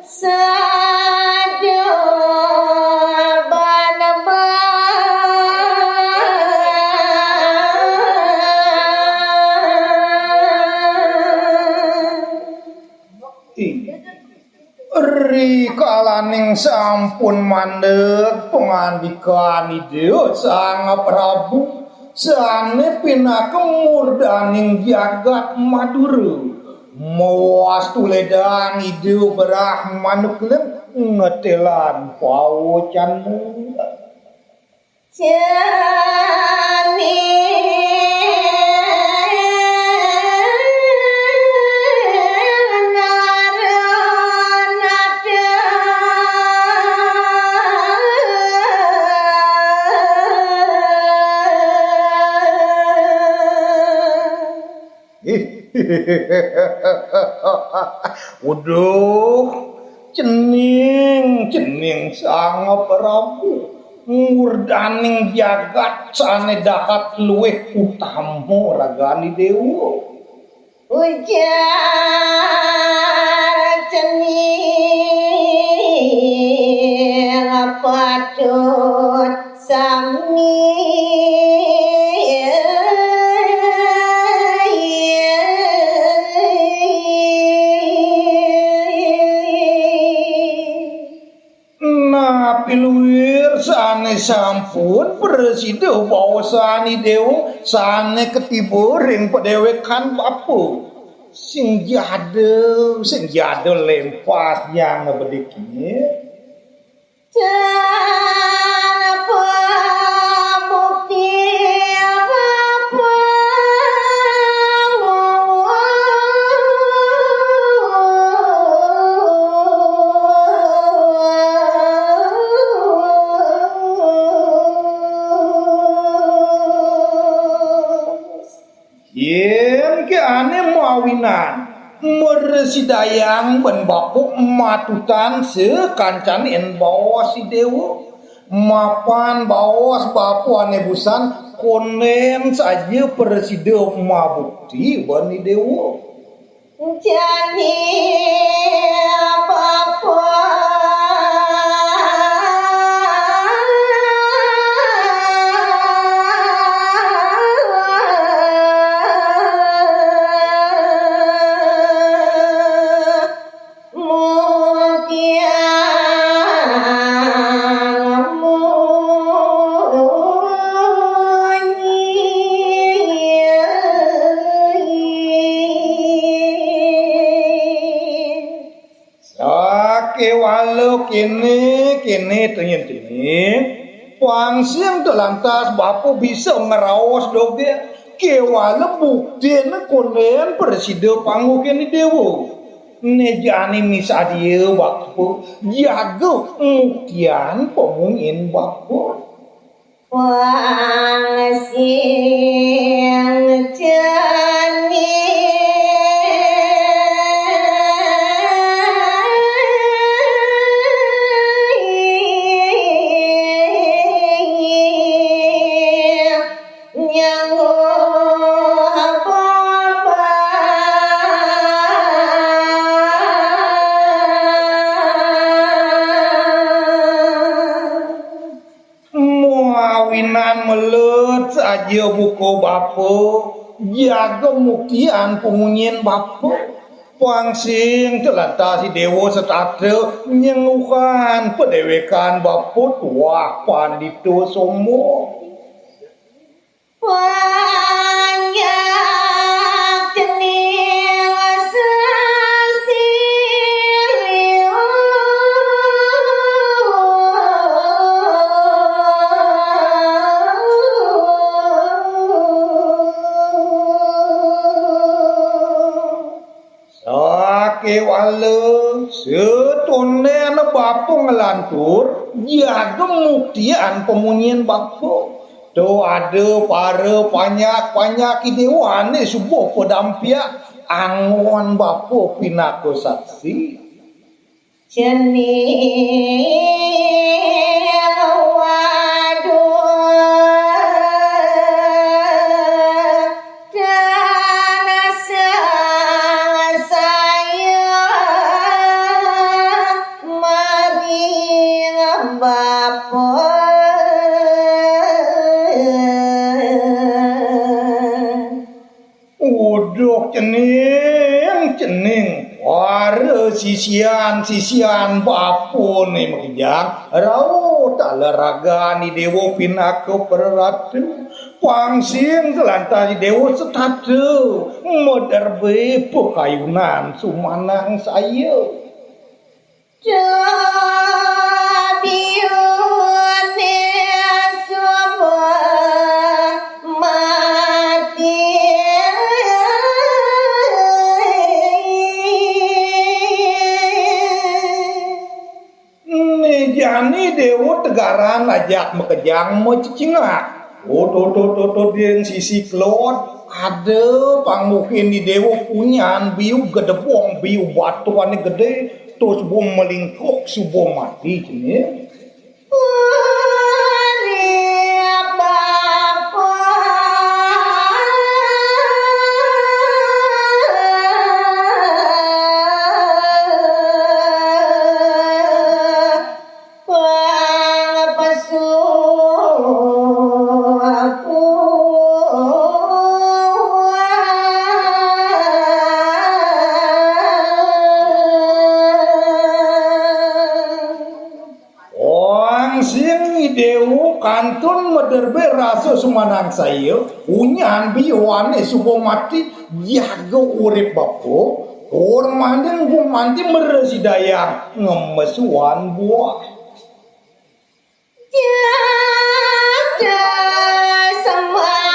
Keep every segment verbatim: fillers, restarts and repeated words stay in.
Saja banaba. Ih, rikalaning sampun mandeg pangandikan Ida Sang Prabu, sane pinaka murdaning jagat Madura. Mawas tuledang Ida Brahmana kelem ngetelan pawacanmu. Jani nara nada. Uduh, cening, cening Sang Prabu, murdaning jagat sane dahat luwih utama ragane dewa. Ujar cening patut sami. Napi luir sane sampun prasida baosan Dewa sane katiba ring padewekan bapa? Sing jada, sing jada lempas yang ngebedikne. Tanpa bukti apa-apa. Yen ke ane mawinan, mresidayang ban bapa matutan sakancan en baos Dewa. Mapan baos bapa ane busan, konden saja prasida mabukti ban Dewa. Jani bapa Sakewala kene, kene tenyen-tenyen, pang sing to lantas bapa bisa ngraos dogén, kewala buktin konden prasida pangguh kene Dewa. Ne jani misadia bapa, jaga muktian pamunyin bapa. Wang sing jani. Nyangguh apa-apa. Mawinan melet saja buka bapa, jaga muktian pamunyin bapa. Pang sing to lantas Dewa setata nyengguhan padewekan bapa tuah pandita sombong. Panjak cening sesiliu. Sakewala satonden bapa nglantur, jaga muktian pamunyin bapa. To ada para panjak-panjak Dewa ane suba padampiak anggon bapa pinaka saksi. Cening waduh tanah sangsaya. Cening, cening, para sisian-sisian bapa né makejang, rauh taler ragan I Déwa pinaka praratu. Pang sing kalantas I Déwa setata, maderbé pakayunan sumanangsaya. Jadiné suba mati. Né jani Déwa tegaran ajak makejang macecingak. Tut, tut, tut, tut, tut, di sisi kelod, ada pangguhin I Déwa punyan biu gedebong, biu batuané gedé, terus bung melingkuk, suba mati, cening. Urip bapa. Pang pesu aku. Pang sing I Déwa kantun maderbé rasa sumanangsaya, punyan biuané suba mati, jaga urip bapa, tur mangkin gumanti mrasidayang ngamesuan buah. Tiada sembah.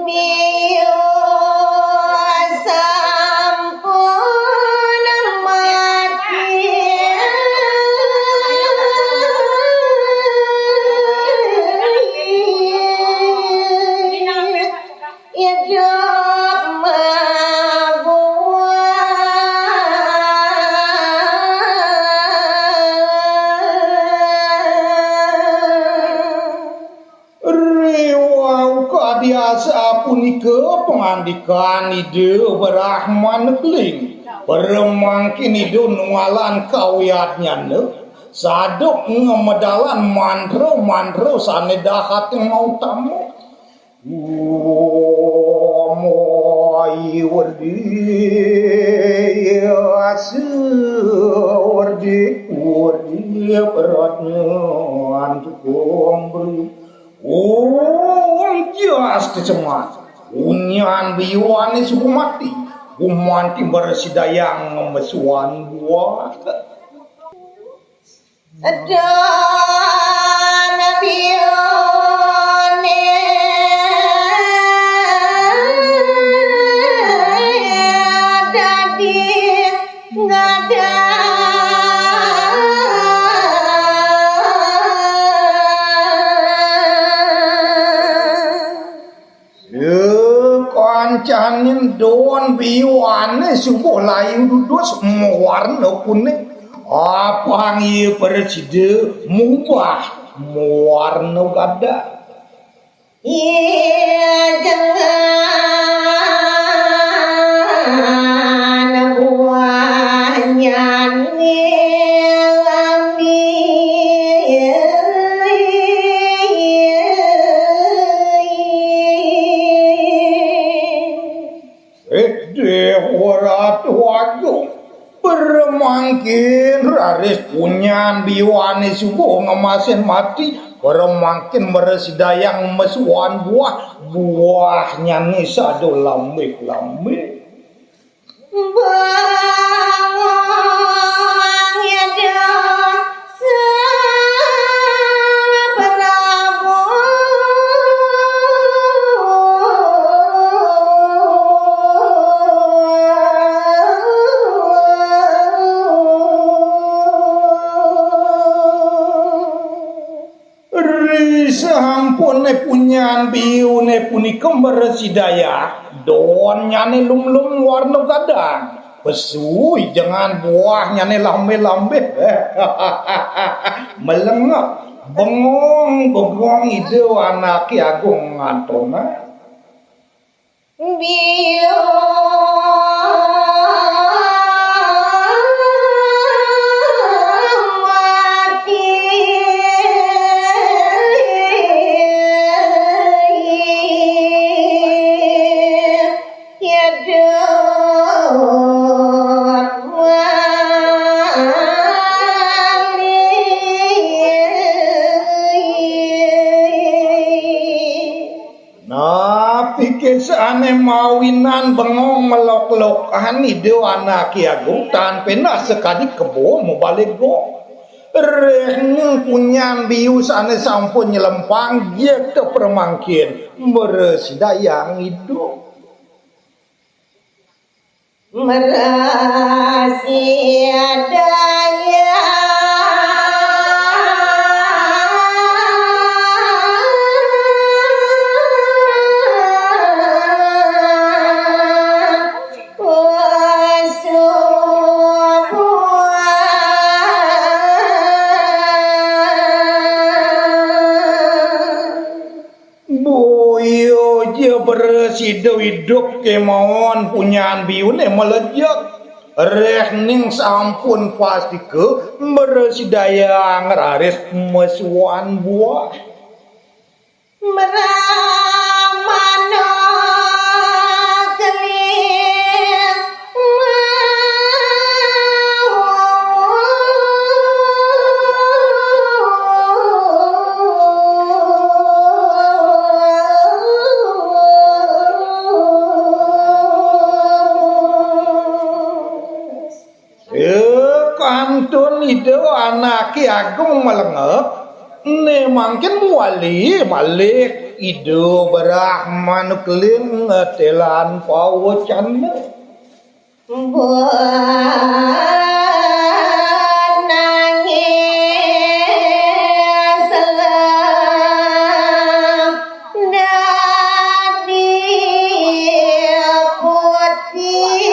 Biu sampun mati. Idup mabuah. Riwau kadi asapunika pangandikan Ida Brahmana Keling. Pramangkin Ida nunggalan kawiatnyané, saduk ngamedalan mantra-mantra sané dahat ing mautama. Om Ai Werdi, Asa Werdi, Werdi Pratnyan Tukang Beri. Om Jas Kesemat. Punyan biuané suba mati. Gumanti mrasidayang ngamesuan buah. Don biuné dadi gadang. Sakancaning don biuané suba layu dudus mawarna kuning. Apang ia prasida mubah mawarna gadang. Ia jangan buahnya ni lambi. Ih, Déwa Ratu Agung, pramangkin raris punyan biuané suba ngemasin mati, pramangkin mrasidayang mesuan buah, buahnyané sada lambih-lambih. Bangong ya Sang Prabu. Ri sampuné punyan biuné punika mrasidayang, donnyané lumlum warna gadang. Pesu ijengan buahnyané lambih-lambih. Melengep, bengong-bengong Ida Anaké Agung ngantonan. Biu mati. Napi ké sané mawinan bengong melok-lokan Ida Anaké Agung tan pénak sakadi kebo mabalék gong. Réh ning punyan biu sané sampun nyelempang, jek té pramangkin mrasidayang idup. Mrasidaya. Boya ja prasida idup kémaon punyan biuné malejek. Réh ning sampun pastika mrasidayang raris mesuan buah. Mramana keling. Eh, kantun Ida Anaké Agung malengek, né mangkin mawali malih Ida Brahmana Keling ngetélan pawecana. Mbok nangis selem dadi putih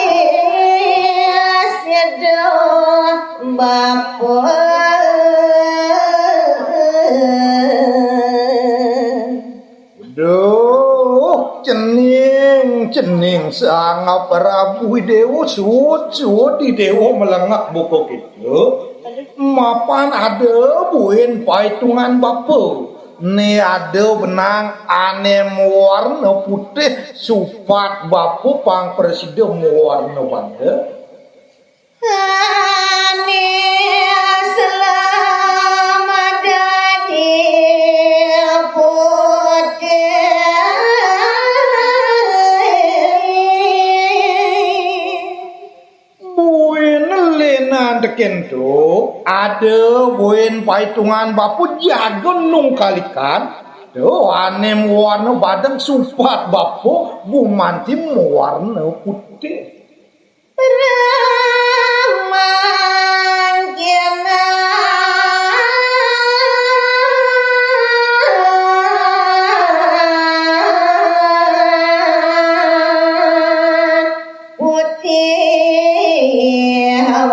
sedo bapa. Duh, cening, cening Sang Prabu Déwa, suud-suud Déwa malengek buka kéto. Mapan ada buin paitungan bapa. Né ada benang ané mawarna putih, supat bapa pang prasida mawarna bada. Ané selem dadi putih. Buin lénan tekén to, ada buin paitungan bapa jaga nungkalikan. To, ané mawarna badeng, supat bapa gumanti mawarna putih. Pramangkin putih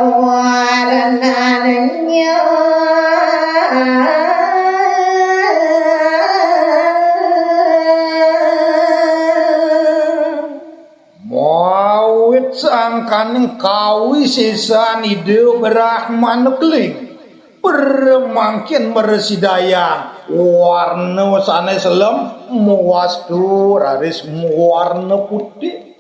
warnanya. Mawit sangkaning kawisésan Ida Brahmana Keling, pramangkin mrasidayang warna sané selem mawastu raris mawarna putih.